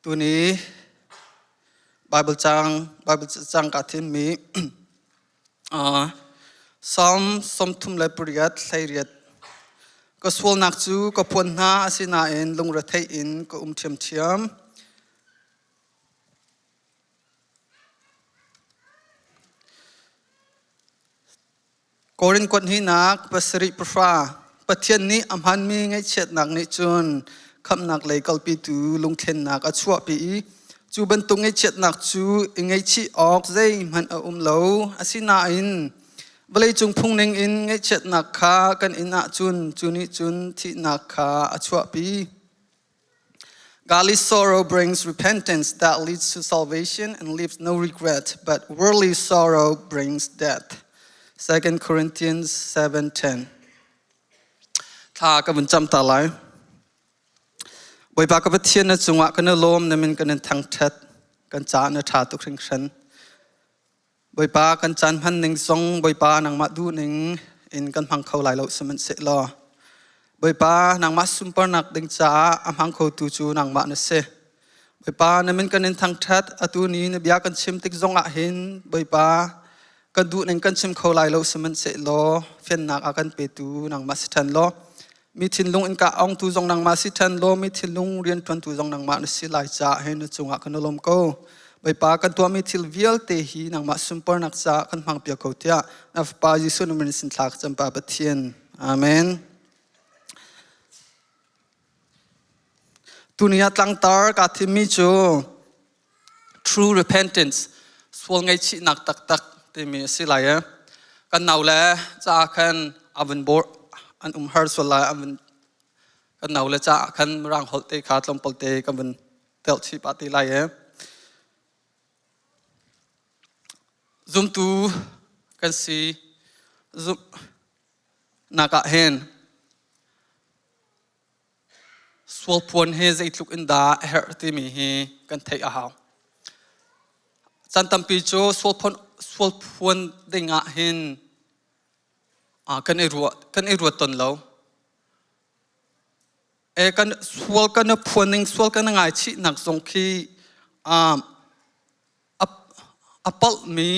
Tuni Bible cang Bible cang ka thimmi Psalm 38 hleiriat Ka sualnak cu ka phuan hna asinain lungretheih in ka um ṭhiamṭhiam. Korin kuathnihnak pasarih pahra Pathian nih a hmaanmi ngaihchiatnak nih cun khamhnak lei kalpitu lungthlennak a chuahpi i cu bantuk ngaihchiatnak cu i ngaihchih awk zeihmanh a um lo. Asinain vawleicung phung ningin ngaihchiatnak kha kan in ahcun cu nih cun thihnak kha a chuahpi. Godly sorrow brings repentance that leads to salvation and leaves no regret, but worldly sorrow brings death. 2 Corinthians 7:10. Thla ka vun cam ta lai. Bawipa ka Pathian na cungah kan i lawm na min kan in thangṭhat kan caah na ṭha tuk hringhran. Bawipa kan caan hman ning zong Bawipa nangmah duh ning in kan hmang kho lai lo sihmanhsehlaw Bawipa nangmah sunparnak ding caah a hmang khotu cu nangmah na si. Bawipa na min kan in thangṭhat atu ni na bia kan chim tik zong ah hin Bawipa kan duh ning kan chim kho lai lo sihmanhsehlaw fiannak a kan petu nangmah si ṭhan law mi thinlung in ka ongtu zong nangmah si ṭhan law mi thinlung rianṭuantu zong nangmah na si lai caah hin na cungah kan i lawm ko. Bawipa kan tuahmi thil vialte hi nangmah sunparnak caah kan hmang piak ko tiah na Fapa Jesuh na min sin thla ka cam Pa Pathian. Amen. Tuni ah tlangtar kaa thimmi cu true repentance sual ngaihchihnak taktak timi a si lai i kan nau le caah khan a vun bor an um har sual lai an vun kan nau le caah khan mirang holh te kha tlawmpal te kan vun telh chih pah te lai i zumtu kan si zumhnak ah hin sualphuan hi zeitluk in dah a herh timi hi kan theih a hau. Caan tampi cu sualphuan sualphuan ding ah hin kan i ruat ton lo. E kan sual kan phuan ning sual kan ngaichihnak zong khi a palhmi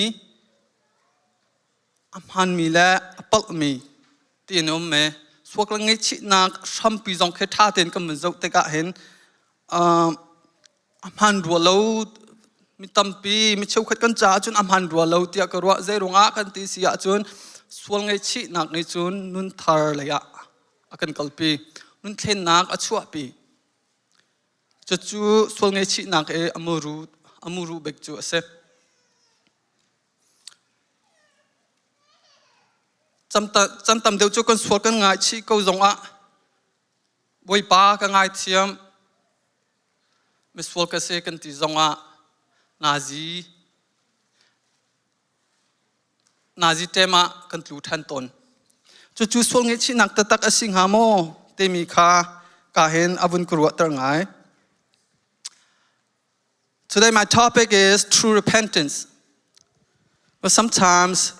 a hmaanmi le a palhmi ti an um e. Sual kan ngaihchihnak hrampi zong khi ṭha tein kan vun zoh tikah hin a hmaan rua lo mi tampi mi cheukhat kan caah cun a hmaan rua lo tiah ka ruah. Zei ruangah kan ti si ahcun sual ngaihchihnak nih cun nun thar lei ah a kan kalpi. Nunthlennak a chuahpi. Cucu sual ngaihchihnak i a muru bik cu a si. Chan tam deuh cu kan sual kan ngaichih ko zongah Bawipa ka ngaithiam misual ka si kan ti zongah nazi Nazi ṭem ah kan tlu ṭhan tawn. Cucu sual ngaihchihnak taktak a si hnga maw timi kha ka hin a vun ka ruahter ngai. Today my topic is true repentance. But sometimes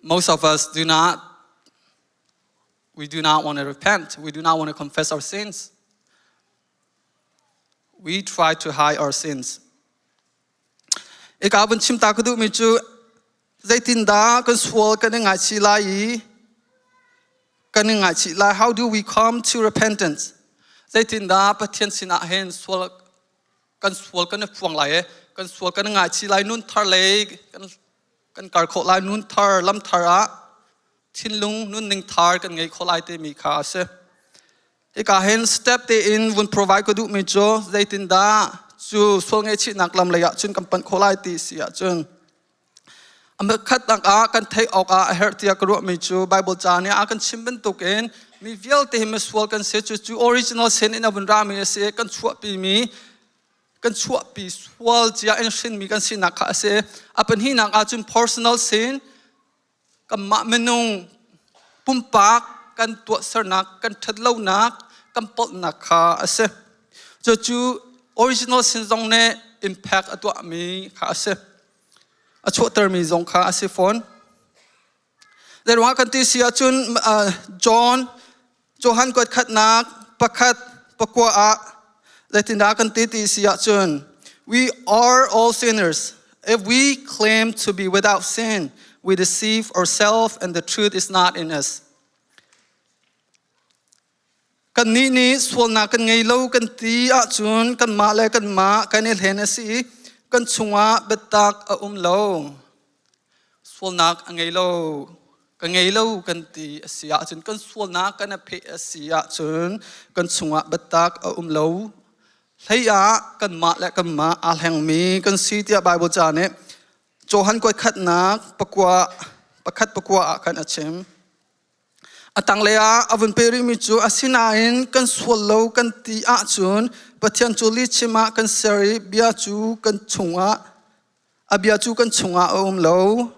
most of us do not we do not want to repent. We do not want to confess our sins. We try to hide our sins. Ika vun chim ta ka duhmi cu zeitindah kan sual kan i ngaichih lai i kan i ngaichih lai? How do we come to repentance? Zeitindah Pathian sinah hin sual kan sual kan i phuang lai i kan sual kan i ngaichih lai nun thar lei kan kan kar khawh lai nun thar lam thar ah thinlung nunning thar kan ngei khawh lai timi kha a si. Hika hin step tein vun provide ka duhmi cu zeitindah cu sual ngaihchihnak lam lei ah cun kan panh khawh lai ti si ahcun a khatnak ah kan theih awk ah a herh tiah ka ruahmi cu Bible ca nih a kan chim bantukin mi vialte hi misual kan si cu cu original sin in a vun rami a si kan chuahpimi kan chuahpi sual cia in hrinmi kan sinak kha a si a pahnihnak ah cun personal sin Kanmah minung pumpak kan tuahsernak, kan ṭhatlonak, kan palhnak kha a si. Cucu original sin zong nih impact a tuahmi kha a si. A chuahtermi zong kha a si fawn. Zeiruangah kan ti si ahcun John Johan kuat khatnak pakhat pakua ah. Zeitindah kan ti ti si ahcun we are all sinners. If we claim to be without sin, we deceive ourselves and the truth is not in us. Kannih nih sualnak kan ngei lo kan ti ahcun kanmah le kanmah kan i hlen a si i kan chungah biatak a um lo. Sualnak a ngei lo, ka ngei lo kan ti a si ahcun kan sualnak kan i pheh a si ahcun kan chungah biatak a um lo. Hlei ah kanmah le kanmah aa hlengmi kan si tiah Baibal ca nih Johan kuatkhatnak pakua pakhat pakua ah khan a chim. A tanglei ah a vun pe rihmi cu asinain kan sual lo kan ti ahcun Pathian cu lihchim ah kan ser i bia cu kan chungah a bia cu kan chungah a um lo.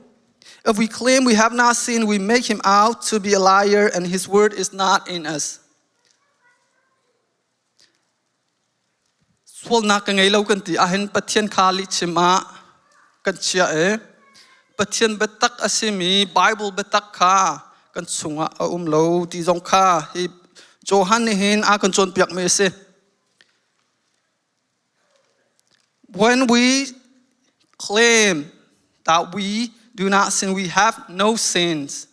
If we claim we have not sinned, we make him out to be a liar and his word is not in us. Sualnak ka ngei lo kan ti ahhin Pathian kha lihchim ah kan chiah i Pathian biatak a simi Bible biatak kha kan chungah a um lo ti zong kha hi Johan nih hin a kan cawnpiakmi a si. When we claim that we do not sin, we have no sins,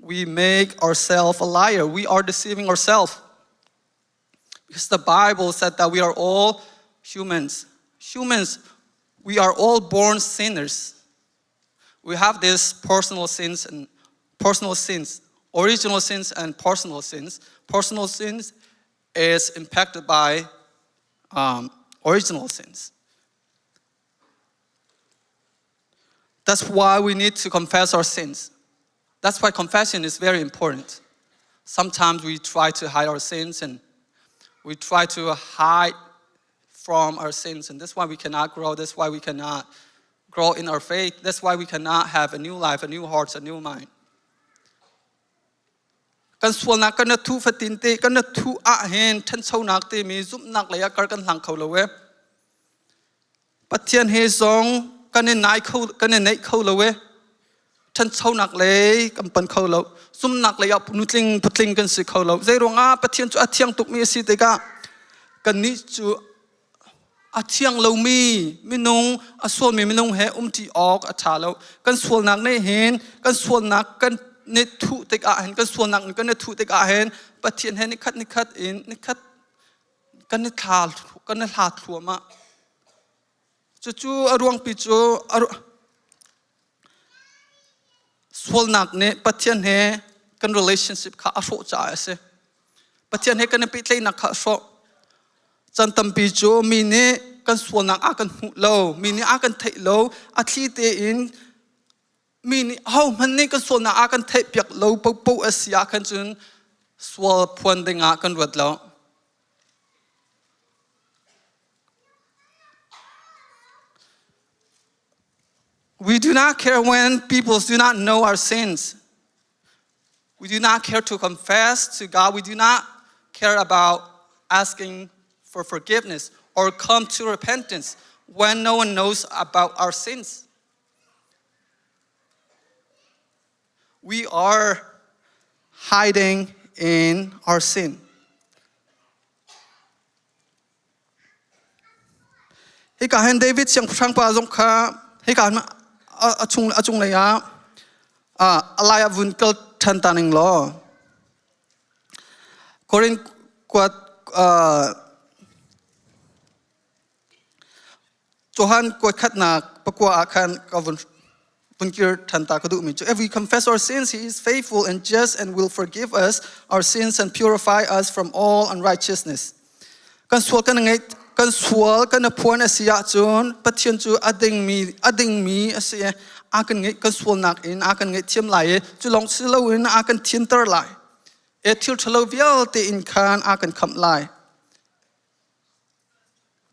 we make ourselves a liar. We are deceiving ourselves. Because the Bible said that we are all humans. Humans, we are all born sinners. We have these personal sins and personal sins, original sins and personal sins. Personal sins is impacted by original sins. That's why we need to confess our sins. That's why confession is very important. Sometimes we try to hide our sins and we try to hide from our sins, and that's why we cannot grow. That's why we cannot grow in our faith. That's why we cannot have a new life, a new heart, a new mind. Kan sualnak kan thu fatin te kan thu ah hin ṭhanchonak timi zumhnak lei ah kar kan hlang kho lo e. Pathian he zong kan i nai kho kan i neih kho lo e. Ṭhanchonak lei kan pan kho lo. Zumnak lei ah nutling patling kan si kho lo. Zei ruangah Pathian cu a thiang tukmi a si tikah kannih cu a thiang lomi minung a sualmi minung he umṭi awk a ṭha lo. Kan sualnak nih hin kan sualnak kan ni thuh tikah hin kan sualnak kan i thuh tikah hin Pathian he nikhat nikhat in nikhat kan i thla kan i hla thluahmah. Cucu a ruangpi cu sualnak nih Pathian he kan relationship kha a hrawh caah a si. Pathian he kan i pehtlaihnak kha a hrawh. Chan tampi cu mi nih kan sualnak a kan hmuh lo, mi nih a kan theih lo, a thli tein mi nih ahohmanh nih kan sualnak a kan theihpiak lo paohpaoh a si ah khan cun sual phuan dingah kan ruat lo. We do not care when people do not know our sins. We do not care to confess to God. We do not care about asking for forgiveness or come to repentance when no one knows about our sins. We are hiding in our sin. Hika hin David siangpahrang pa zong kha hika hin a chung a cunglei ah a lai ah vun kal ṭhan ta ning law Korin kuat Johan kuatkhatnak pakua ah khan ka vun vun kir ṭhan ta ka duhmi cu if we confess our sins he is faithful and just and will forgive us our sins and purify us from all unrighteousness. Kan sual kan ngeih kan sual kan phuan a si ahcun Pathian cu a dingmi a dingmi a si i a kan ngeih kan sualnak in a kan ngaihthiam lai i cu lawng si loin a kan thianter lai. E thil ṭhalo vialte in khan a kan khamh lai.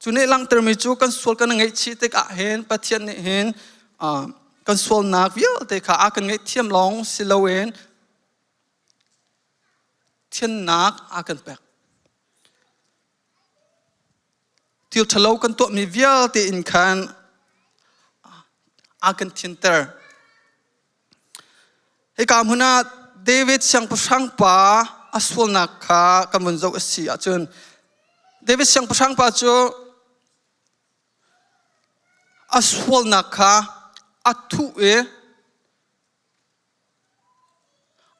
Cu nih langhtermi cu kan sual kan ngaihchih tikah hin Pathian nih hin kan sualnak vialte kha a kan ngaihthiam lawng si loin thiannak a kan pek. Thil ṭhalo kan tuahmi vialte in khan a kan thianter. Hika hmun ah David siangpahrang pa a sualnak kha kan vun zoh a si ahcun. David siangpahrang pa cu a sualnak kha a thuh i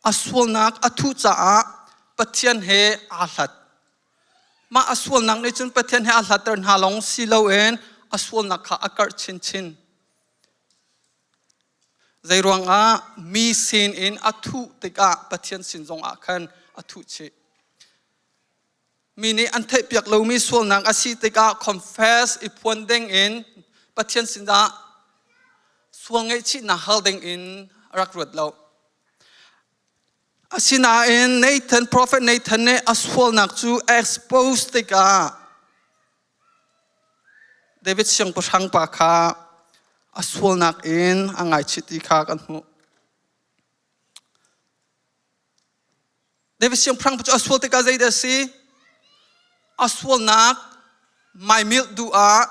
a sualnak a thuh caah Pathian he aa hlat. Mah a sualnak nih cun Pathian he aa hlatter hna lawng si loin a sualnak kha a karh chinchin. Zeiruangah mi sinin a thuh tikah Pathian sin zongah khan a thuh chih. Mi nih an theihpiak lomi sualnak a si tikah confess i phuan dingin Pathian sinah sual ngaihchihnak hal dingin a rak ruat lo. Asinain Nathan, prophet Nathan nih a sualnak cu expose tikah David siangpahrang pa kha a sualnak in a ngaichih ti kha kan hmuh. David siangpahrang cu a sual tikah zeidah a si? A sualnak maimilh duh ah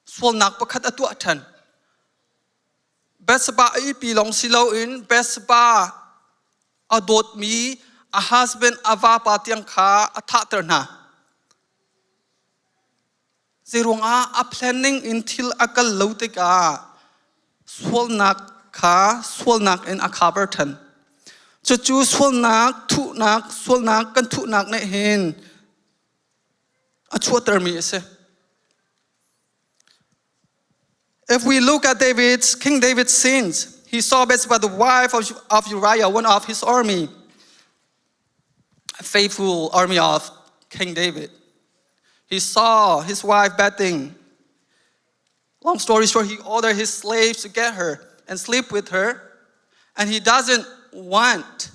sualnak pakhat a tuah ṭhan. Bathsheba a ihpi lawng si loin Bathsheba a dawtmi a husband a vapa tiang kha a thahter hna. Zeiruangah a planning in thil a kal lo tikah sualnak kha sualnak in a cover ṭhan. Cucu sualnak thuhnak, sualnak kan thuhnak nih hin a chuahtermi a si. If we look at David's, King David's sins, he saw Bathsheba, the wife of, of Uriah, one of his army, a faithful army of King David. He saw his wife bathing. Long story short, he ordered his slaves to get her and sleep with her. And he doesn't want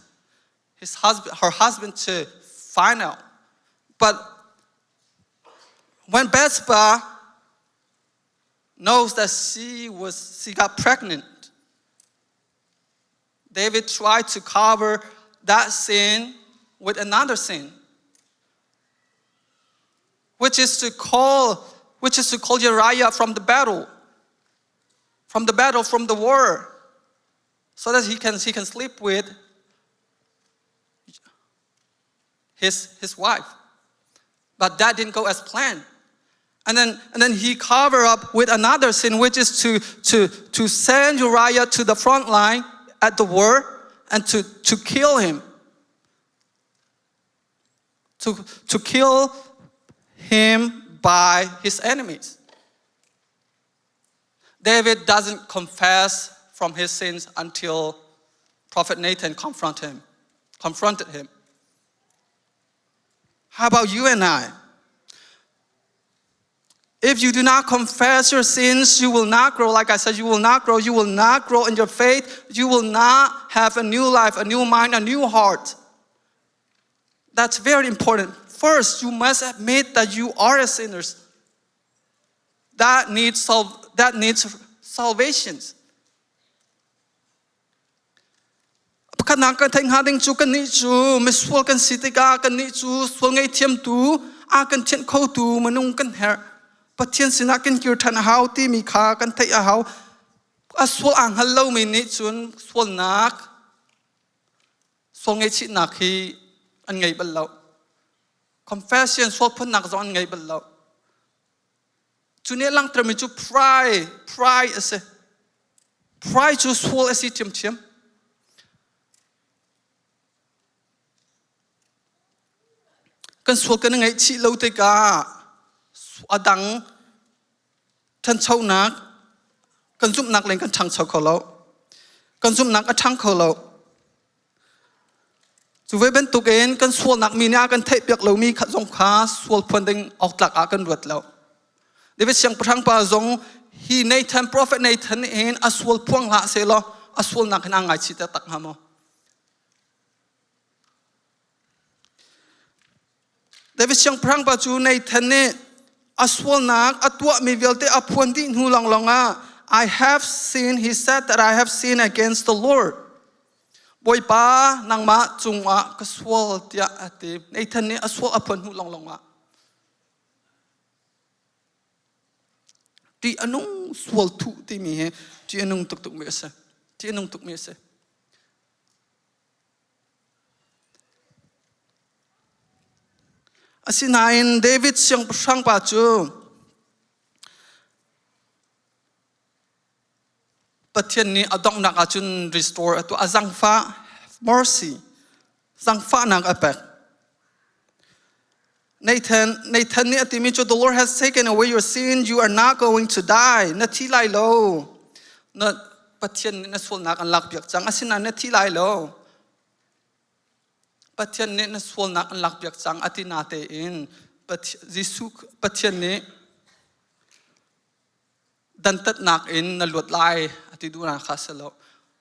his husband, her husband to find out. But when Bathsheba knows that she was she got pregnant, David tried to cover that sin with another sin, which is to call which is to call Uriah from the battle, from the battle, from the war, so that he can, he can sleep with his, his wife. But that didn't go as planned. And then, and then he covered up with another sin, which is to, to, to send Uriah to the front line at the war and to, to kill him. To, to kill him by his enemies. David doesn't confess from his sins until Prophet Nathan confront him, confronted him. How about you and I? If you do not confess your sins, you will not grow. Like I said, you will not grow. You will not grow in your faith. You will not have a new life, a new mind, a new heart. That's very important. First, you must admit that you are a sinner. That needs, sal- that needs salvation. Pakhatnak kan theih hnga ding cu kannih cu misual kan si tikah kannih cu sual ngaihthiamtu a kan thianh khotu minung kan herh. Pathian sinah kan kir ṭhan a hau timi kha kan theih a hau. A sual aa hngal lomi nih cun sualnak sual ngaihchihnak hi an ngei bal lo. Confession sual phunnak zong an ngei bal lo. Cu nih a langhtermi cu pride, pride a si. Pride cu sual a si ṭhiamṭhiam. Kan sual kan i ngaihchih lo tikah a dang ṭhanchonak kan zumhnak leng kan ṭhangcho kho lo. Kan zumhnak a ṭhang kho lo. Cu ve bantukin kan sualnak mi nih a kan theihpiak lomi kha zong kha sual phuan ding awktlak ah kan ruat lo. David siangpahrang pa zong hi Nathan prophet Nathan nih hin a sual phuang hlah sehlaw a sualnak hin aa ngaichih taktak hnga maw? David siangpahrang pa cu Nathan nih a sualnak a tuahmi vialte a phuan dih hnu lawnglawng ah I have sinned, he said that I have sinned against the Lord. Bawipa nangmah cungah ka sual tiah a ti. Nathan nih a sual a phuan hnu lawnglawng ah ṭih a nung sual thuh timi hi ṭih a nung tuk tukmi a si. Ṭih a nung tukmi a si. Asinain David siangpahrang pa cu Pathian nih a donghnak ahcun restore a tuah. A zangfah, mercy, zangfahnak a pek. Nathan, Nathan nih a timi cu the Lord has taken away your sin, you are not going to die. Na thi lai lo. Na Pathian nih na sualnak an lakpiak cang. Asinain na thi lai lo. Pathian nih na sualnak an lakpiak cang a ti natein Jesuh Pathian nih dantatnak in na luat lai a ti duhnak kha si lo.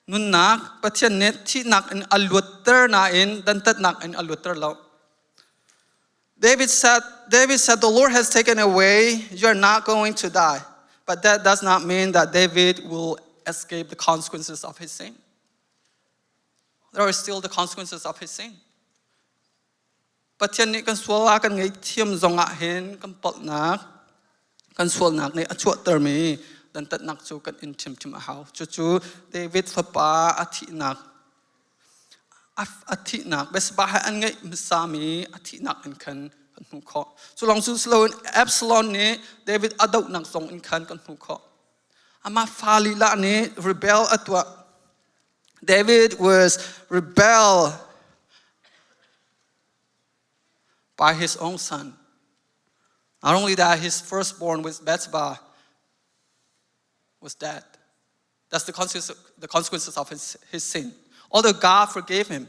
Nunnak Pathian nih thihnak in a luatter nain dantatnak in a luatter lo. David said, the Lord has taken away, you are not going to die. But that does not mean that David will escape the consequences of his sin. There are still the consequences of his sin. Pathian nih kan sual a kan ngaihthiam zongah hin kan palhnak, kan sualnak nih a chuahtermi dantatnak cu kan in ṭhimṭhim a hau. Cucu David fapa a thihnak Bathsheba he an ngeih hmasami a thihnak in khan kan hmuh khawh. Cu lawng cu si loin Absalom nih David a dohnak zong in khan kan hmuh khawh. Amah fa lila nih rebel a tuah. David was rebel by his own son. Not only that, his firstborn with Bathsheba was dead. That's the consequences of his sin. Although God forgave him.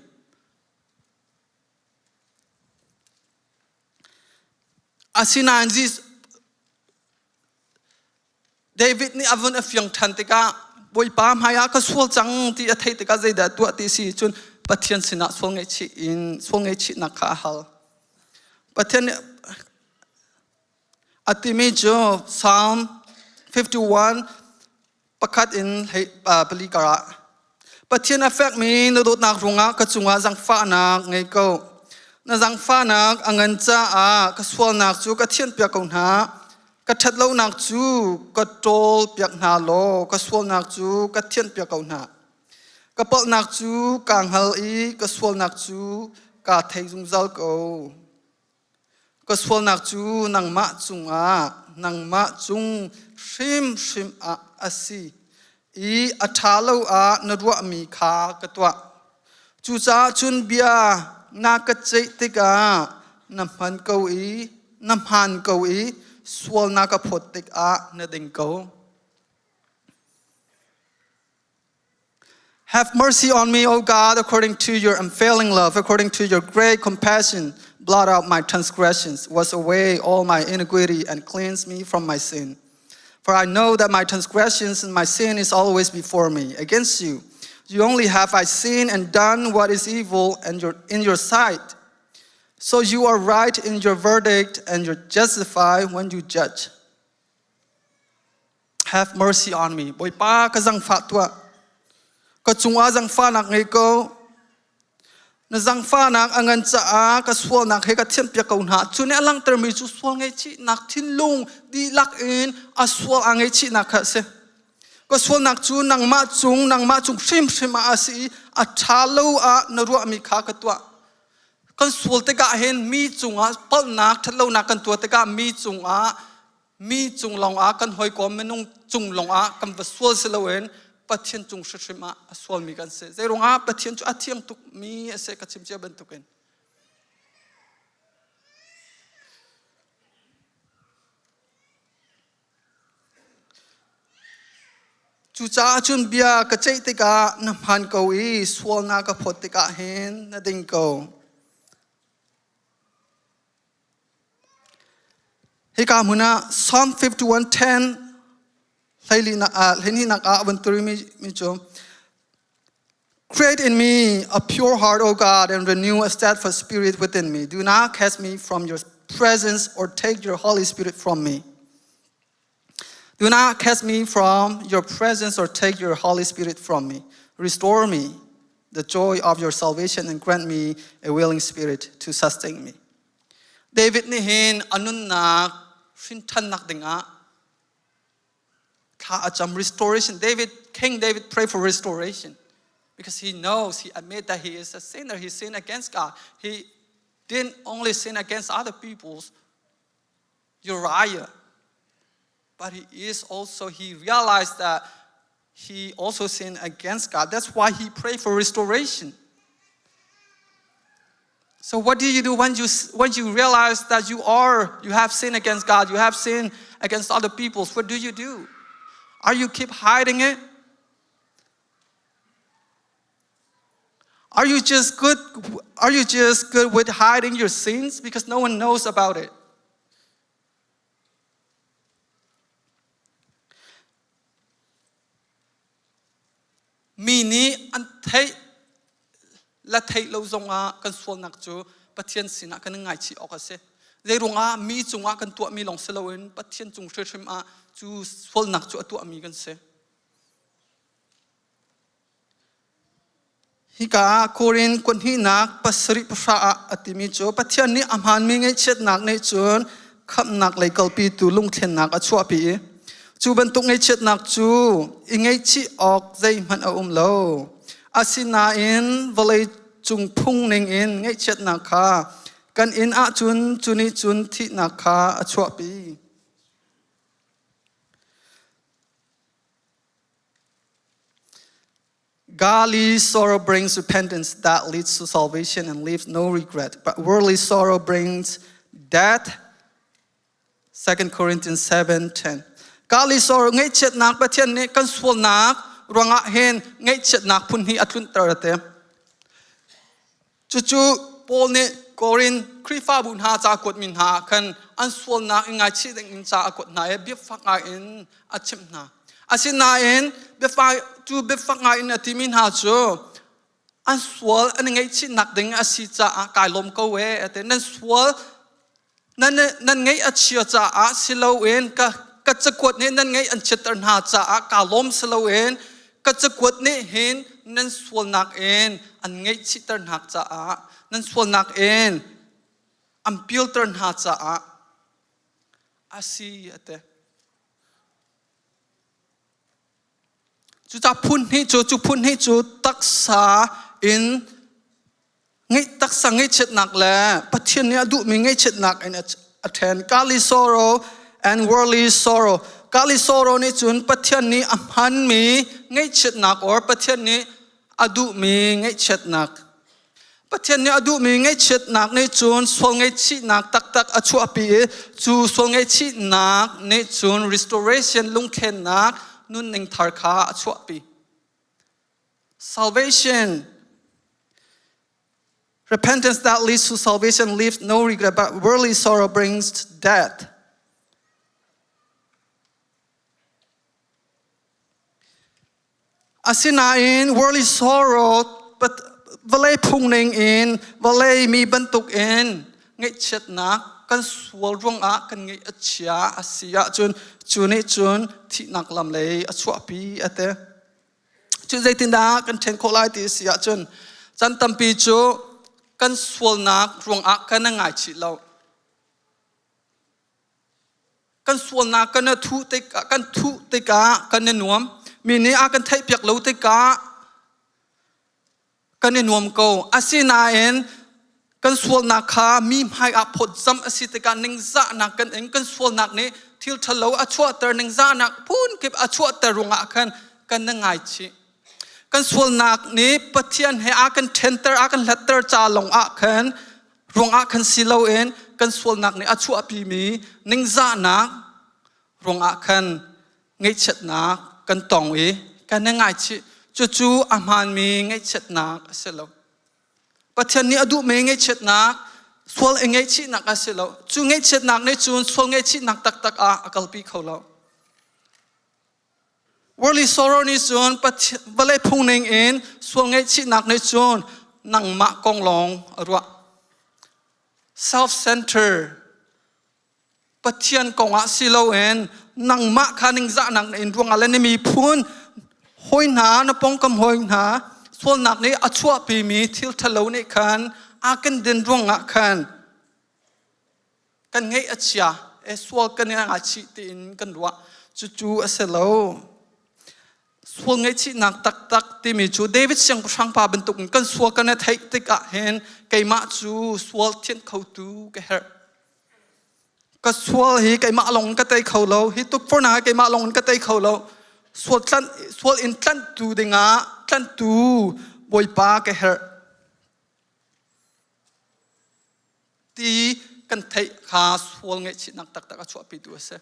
Asinain David nih a vun a fiang ṭhan tikah Bawipa hmaiah ka sual cang ti a theih tikah zeidah tuah ti si cun Pathian sinah sual ngaihchih in sual ngaihchihnak kha a hal. Pathian nih a timi cu Psalm 51 pakhat in 4 karah Pathian a fekmi na dawtnak ruangah ka cungah zangfahnak ngei ko. Na zangfahnak a ngan caah ka sualnak cu ka thianhpiak ko hna. Ka ṭhatlonak cu ka ṭawl piak hna law ka sualnak cu ka thianhpiak ko hna. Ka palhnak cu kaa hngal i ka sualnak cu kaa thei zungzal ko. Ka sualnak cu nangmah cungah, nangmah cung hrimhrim ah a si i a ṭha lo ah na ruahmi kha ka tuah. Cucaah cun bia na ka ceih tikah na hman ko i na hmaan ko i sual na ka phawt tikah na ding ko. Have mercy on me, O God, according to your unfailing love, according to your great compassion. Blot out my transgressions, wash away all my iniquity, and cleanse me from my sin. For I know that my transgressions and my sin is always before me. Against you, you only have I sinned and done what is evil and in your sight. So you are right in your verdict and you're justified when you judge. Have mercy on me. Bawipa ka zangfah tuah. Ka cungah zangfahnak ngei ko. Na zangfahnak a ngan caah ka sualnak he ka thianhpiak ko hna. Cu nih a langhtermi cu sual ngaihchihnak thinlung dihlak in a sual aa ngaihchihnak kha a si. Ka sualnak cu nangmah cung hrimhrim ah a si i a ṭha lo ah na ruahmi kha ka tuah. Kan sual tikah hin mi cungah palhnak, ṭhatlonak kan tuah tikah mi cung lawngah kan hawikom minung cung lawngah kan va sual si loin Pathian cung hrimhrim ah a sualmi kan si. Zeiruangah Pathian cu a thiang tukmi a si ka chim cia bantukin. Cucaah cun bia ka ceih tikah na hmaan ko i sual na ka phawt tikah hin na ding ko. Hika hmun ah Psalm 51:10 hleilinak ah van turimi mi cu Create in me a pure heart, O God, and renew a steadfast spirit within me. Do not cast me from your presence or take your Holy Spirit from me. Do not cast me from your presence or take your Holy Spirit from me. Restore me the joy of your salvation and grant me a willing spirit to sustain me. David nih hin a nunnak hrinthannak dingah thla a cam restoration. David, King David pray for restoration because he knows, he admit that he is a sinner. He sinned against God. He didn't only sin against other people's Uriah, but he is also, he realized that he also sinned against God. That's why he prayed for restoration. So what do you do when you, when you realize that you are, you have sinned against God, you have sinned against other people? What do you do? Are you keep hiding it? Are you just good are you just good with hiding your sins because no one knows about it? Mi nih an theih le theih lo zongah kan sualnak cu Pathian sinah kan i ngaichih awk a si. Zeiruangah mi cungah kan tuahmi lawng si loin Pathian cung hrimhrim ah cu sualnak cu a tuahmi kan si. Hika ah Korin kuathnihnak pasarih pahra ah a timi cu Pathian nih a hmaanmi ngaihchiatnak nih cun khamhnak lei kalpitu lungthlennak a chuahpi i cu bantuk ngaihchiatnak cu i ngaihchih awk zeihmanh a um lo. Asinain vawlei cung phung ningin ngaihchiatnak kha kan inn ahcun cu nih cun thihnak kha a chuahpi. Godly sorrow brings repentance that leads to salvation and leaves no regret, but worldly sorrow brings death. 2 Corinthians 7:10. Godly sorrow ngaihchiatnak Pathian nih kan sualnak ruangah hin ngaihchiatnak phun hi a tlunter te. Cucu Paul nih Korin Khrihfabu hna ca kuatmi hna khan an sualnak i ngaichih ding in ca a kuat hna i biafak ngai in a chimh hna. Asinain biafak cu biafak ngai in a timi hna cu an sual an i ngaihchihnak ding a si caah kai lawm ko ee a ti. Nan sual Nan, nan ngaih a chia caah si loin ka, ka cakuat nih nan ngaih an chiatter hna caah kaa lawm si loin ka cakuat nih hin nan sualnak in an ngaihchihter hna caah nan sualnak in an pialter hna caah a si a ti. Cucaah phun hnih cu cu phun hnih cu taksa in Ngeih taksa ngaihchiatnak le Pathian nih a duhmi ngaihchiatnak in a ṭhen. Godly sorrow and worldly sorrow. Godly sorrow nih cun Pathian nih a hmanmi ngaihchiatnak or Pathian nih a duhmi ngaihchiatnak. Pathian nih a duhmi ngaihchiatnak nih cun sual ngaihchihnak taktak a chuahpi i cu sual ngaihchihnak nih cun restoration lungthlennak nunning thar kha a chuahpi. Salvation. Repentance that leads to salvation leaves no regret, but worldly sorrow brings death. Asinain worldly sorrow but vawlei phung ning in vawlei mi bantuk in ngaihchiatnak kan sual ruangah kan ngaih a chia a si ahcun cu nih cun thihnak lam lei a chuahpi a ti. Cu zeitindah kan ṭhen khawh lai ti a si ahcun chan tampi cu kan sualnak ruangah kan i ngaichih lo. Kan sualnak kan i thuh tikah kan thuh tikah kan i nuam. Mi nih a kan theihpiak lo tikah kan i nuam ko. Asinain kan sualnak kha mi hmaiah phawtzamh a si tikah ningzahnak kan ing. Kan sualnak nih thil ṭhalo a chuahter, ningzahnak phunkip a chuahter ruangah khan kan i ngaichih. Kan sualnak nih Pathian he a kan ṭhenter, a kan hlatter ca lawngah khan ruangah khan si loin kan sualnak nih a chuahpimi ningzahnak ruangah khan ngaihchiatnak kan tong i kan i ngaichih. Cucu a hmaanmi ngaihchiatnak a si lo. Pathian nih a duhmi ngaihchiatnak, sual i ngaihchihnak a si lo. Cu ngaihchiatnak nih cun sual ngaihchihnak taktak ah a kalpi kho lo. Worldly sorrow nih cun vawlei phung ning in sual ngaihchihnak nih cun nangmah kong lawng a ruah. Self-center Pathian kongah si loin nangmah kha ningzahnak na in ruangah le na miphun hawi hna na pawngkam hawi hna sualnak nih a chuahpimi thil ṭhalo nih khan a kan din ruangah khan kan ngeih a chia e sual kan i ngaichih tiin kan ruah cucu a si lo. Sual ngaihchihnak taktak timi cu David siangpahrang pa bantuk in kan sual kan i theih tikah hin keimah cu sual thianh khotu ka herh. Ka sual hi keimah lawng in ka tei kho lo. Hi tukforhnak hi keimah lawng in ka tei kho lo. Sual tlanh, sual in tlanhtu dingah tlanhtu Bawipa ka herh. Ti kan theih kha sual ngaihchihnak taktak a chuahpitu a si.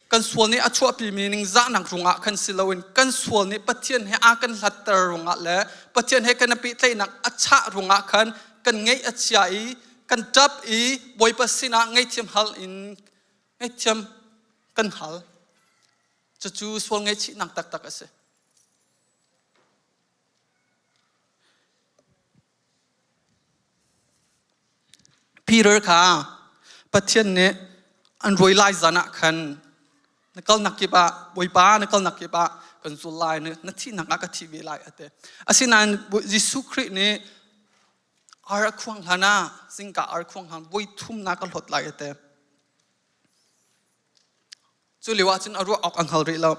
Kan sual nih a chuahpimi ningzahnak rungah khan si loin kan sual nih Pathian he a kan hlatter rungah le Pathian he kan i pehtlaihnak a chah rungah khan kan ngaih a chia i kan ṭap i Bawipa sinah ngaihthiam hal in ngaihthiam kan hal. Cucu sual ngaihchihnak taktak a si. Peter kha Pathian nih an ruai lai zan ah khan na kalnak kip ah Bawipa na kalnak kip ah kan zul lai na thihnak ah ka thi ve lai a ti. Asinain Jesuh Khrih nih ar a khuang hlan ah zingka ar khuang hlan voi thum na ka hlawt lai a ti. Cu lio ah cun a ruah awk a hngal rih lo.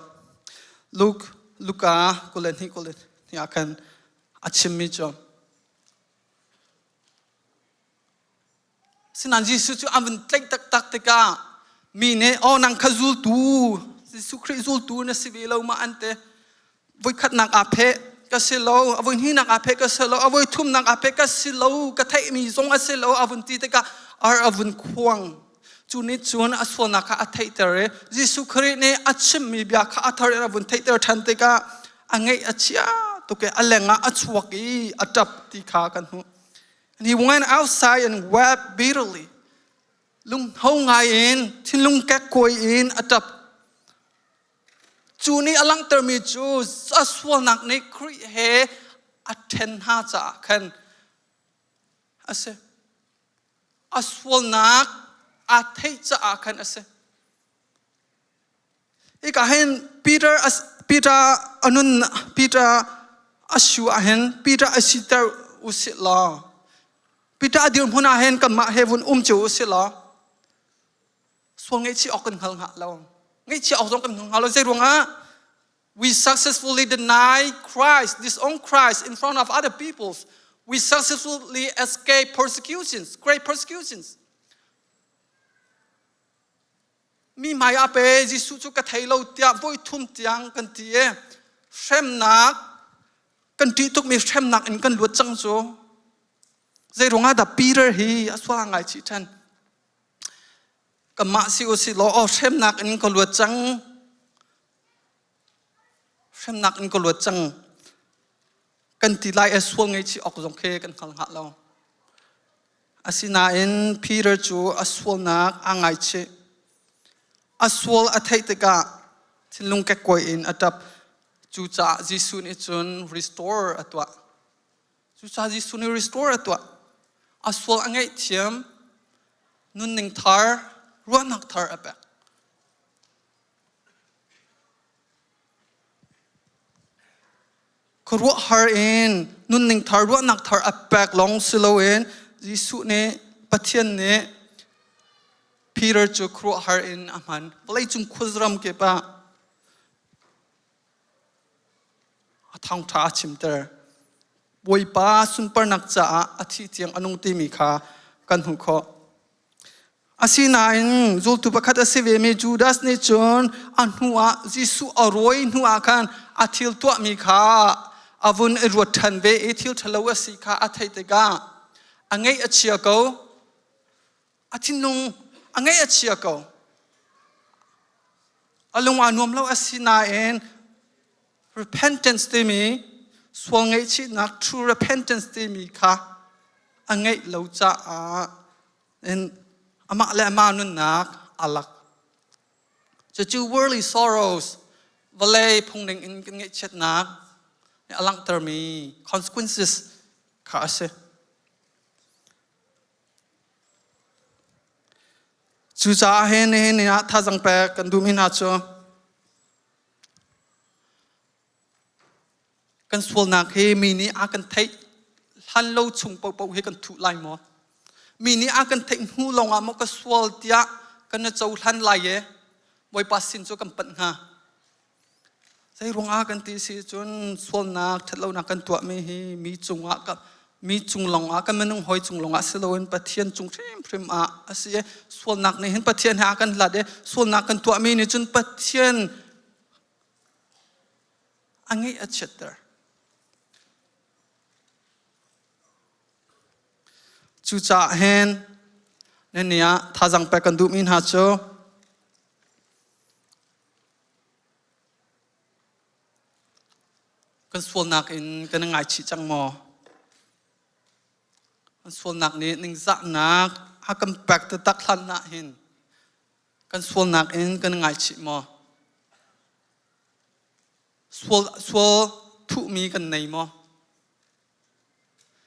Luke Luka 22 22 ah khan a chimmi cu Sinain Jesuh cu an vun tlaih taktak tikah mi nih oh nang kha zultu Jesuh Khrih zultu na si ve lo ma an ti. Voikhatnak aa pheh ka si lo, a voihnihnak aa pheh ka si lo, a voithumnak aa pheh ka si lo, ka theihmi zong a si lo a vun ti tikah ar a vun khuang. Cu nih cun a sualnak kha a theihter i Jesuh Khrih nih a chimmi bia kha a thar in a vun theihter ṭhan tikah a ngaih a chia tuk i a lengah a chuak i a ṭap ti kha kan hmuh. And he went outside and wept bitterly. Lunghno ngai in, thinlung kekkuai in a ṭap. Cu nih a langhtermi cu a sualnak nih Khrih he a ṭhen hna caah khan a si. A sualnak aa theih caah khan a si. Hika hin Peter Peter a nun Peter a su ah hin Peter a siter u sih law Peter a dirhmun ah hin kanmah he vun um cio u sih law sual ngaihchih awk kan hngal hnga lo ngaihchih awk zong kan hngal hnga lo zei ruangah we successfully deny Christ disown Christ in front of other peoples we successfully escape persecutions great persecutions mi hmai ah pe Jesuh cu ka thei lo tiah voi thum tiang kan ti e hremnak kan ṭih tukmi hremnak in kan luat cang cu zei ruangah dah Peter hi a sual ngai chih ṭhan Kanmah si usih law aw hremnak in ka luat cang. Hremnak in ka luat cang. Kan ti lai e sual ngaihchih awk zong khi kan hngal hnga lo. Asinain Peter cu a sualnak aa ngaichih. A sual a theih tikah thinlung kekkuai in a ṭap. Cucaah Jesuh nih cun restore a tuah. Cucaah Jesuh nih restore a tuah. A sual a ngaihthiam, nunning thar, ruahnak thar a pek. Khuaruahhar in nunning thar, ruahnak thar a pek lawng si loin Jesuh nih Pathian nih Peter cu khuaruahhar in a hman. Vawleicung khuazaram kip ah A thawngṭha a chimter. Bawipa sunparnak caah a thih tiang a nung timi kha kan hmuh khawh. Asinain zultu pakhat a si vemi Judas nih cun a hnuah Jesuh a rawi hnuah khan a thil tuahmi kha a vun i ruat ṭhan ve i thil ṭhalo a si kha a theih tikah a ngaih a chia ko. A thinlung a ngaih a chia ko. A lung aa nuam lo asinain repentance timi sual ngaihchihnak true repentance timi kha a ngeih lo caah in amah le amah nunnak a lak. Cucu worldly sorrows vawlei phungning in kan ngaihchiatnak a langhtermi consequences kha a si. Cucaah hin nihin ni ah thazang pek kan duhmi hna cu kan sualnak hi mi nih a kan theih hlan lo chung paohpaoh hi kan thuh lai maw? Mi nih a kan theih hnu lawngah maw ka sual tiah kan na cohlan lai i Bawipa sin cu kan panh hnga? Zei ruangah kan ti si cun sualnak, ṭhatlonak kan tuahmi hi mi cungah ka mi cung lawngah kan minung hawi cung lawngah si loin Pathian cung hrimhrim ah a si i sualnak nih hin Pathian he a kan hlat i sualnak kan tuahmi nih cun Pathian a ngeih a chiatter. Cucaah hin nan nih ah thazaang pek kan duhmi hna cu Kan sualnak in kan i ngaichih cang maw? Kan sualnak nih ningzahnak a kan pek taktak hlan ah hin kan sualnak in kan i ngaichih maw? Sual, sual thuhmi kan nei maw?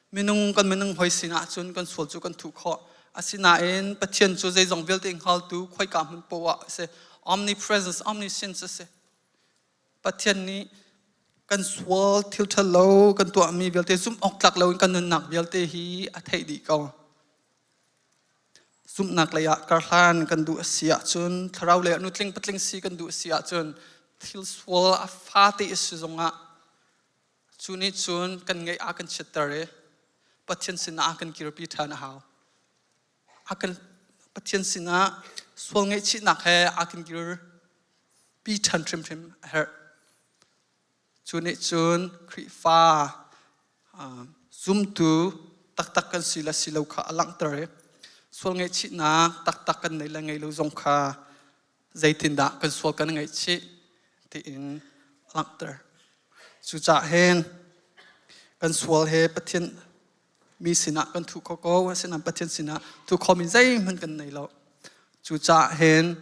Minung kan minung hoi sinah cun kan sual cu kan thuh khawh. Asinain Pathian cu zeizong vialte hngaltu khoika hmun poah a si. Omnipresence, omniscience a si. Pathian nih kan sual thil ṭhalo kan tuahmi vialte zumh awk tlak loin kan nunnak vialte hi a theih dih ko. Zumhnak lei ah karhlan kan duh a si ahcun thlarau lei ah nutling patling si kan duh a si ahcun thil sual a fate a si zongah Cu nih cun kan ngeih a kan chiatter i Pathian sinah a kan kirpi ṭhan a hau. A kan Pathian sinah sual ngaihchihnak he a kan kirpi ṭhan hrimhrim a herh. Cu nih cun Khrihfa zumtu taktak kan si le si lo kha a langhter i sual ngaihchihnak taktak kan nei le ngei lo zong kha zeitindah kan sual kan ngaihchih tiin a langhter. Cucaah hin kan sual he Pathian mi sinah kan thuh kho ko, asinain Pathian sinah thuh khomi zeihmanh kan nei lo. Cucaah hin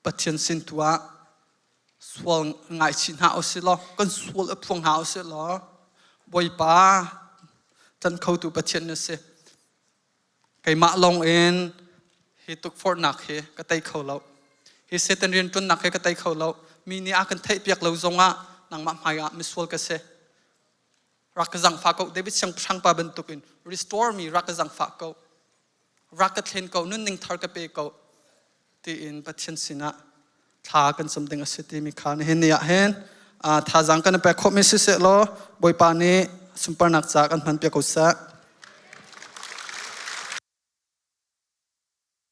Pathian sin tu ah sual ngaichih hna usih law, kan sual a phuang hna usih law, Bawipa tlanh khotu Pathian na si. Keimah lawng in hi tukforhnak hi ka tei kho lo. Hi Satan rianṭuannak hi ka tei kho lo. Mi nih a kan theihpiak lo zongah nangmah hmaiah misual ka si. Rak ka zangfah ko. David siangpahrang pa bantukin restore me rak ka zangfah ko. Rak ka thlen ko. Nunning thar ka pe ko. Tiin Pathian sinah thla kan cam ding a si timi kha nihin ni ah hin thazaang kan i pek khawhmi siseh law Bawipa nih sunparnak ca kan hman piak ko seh.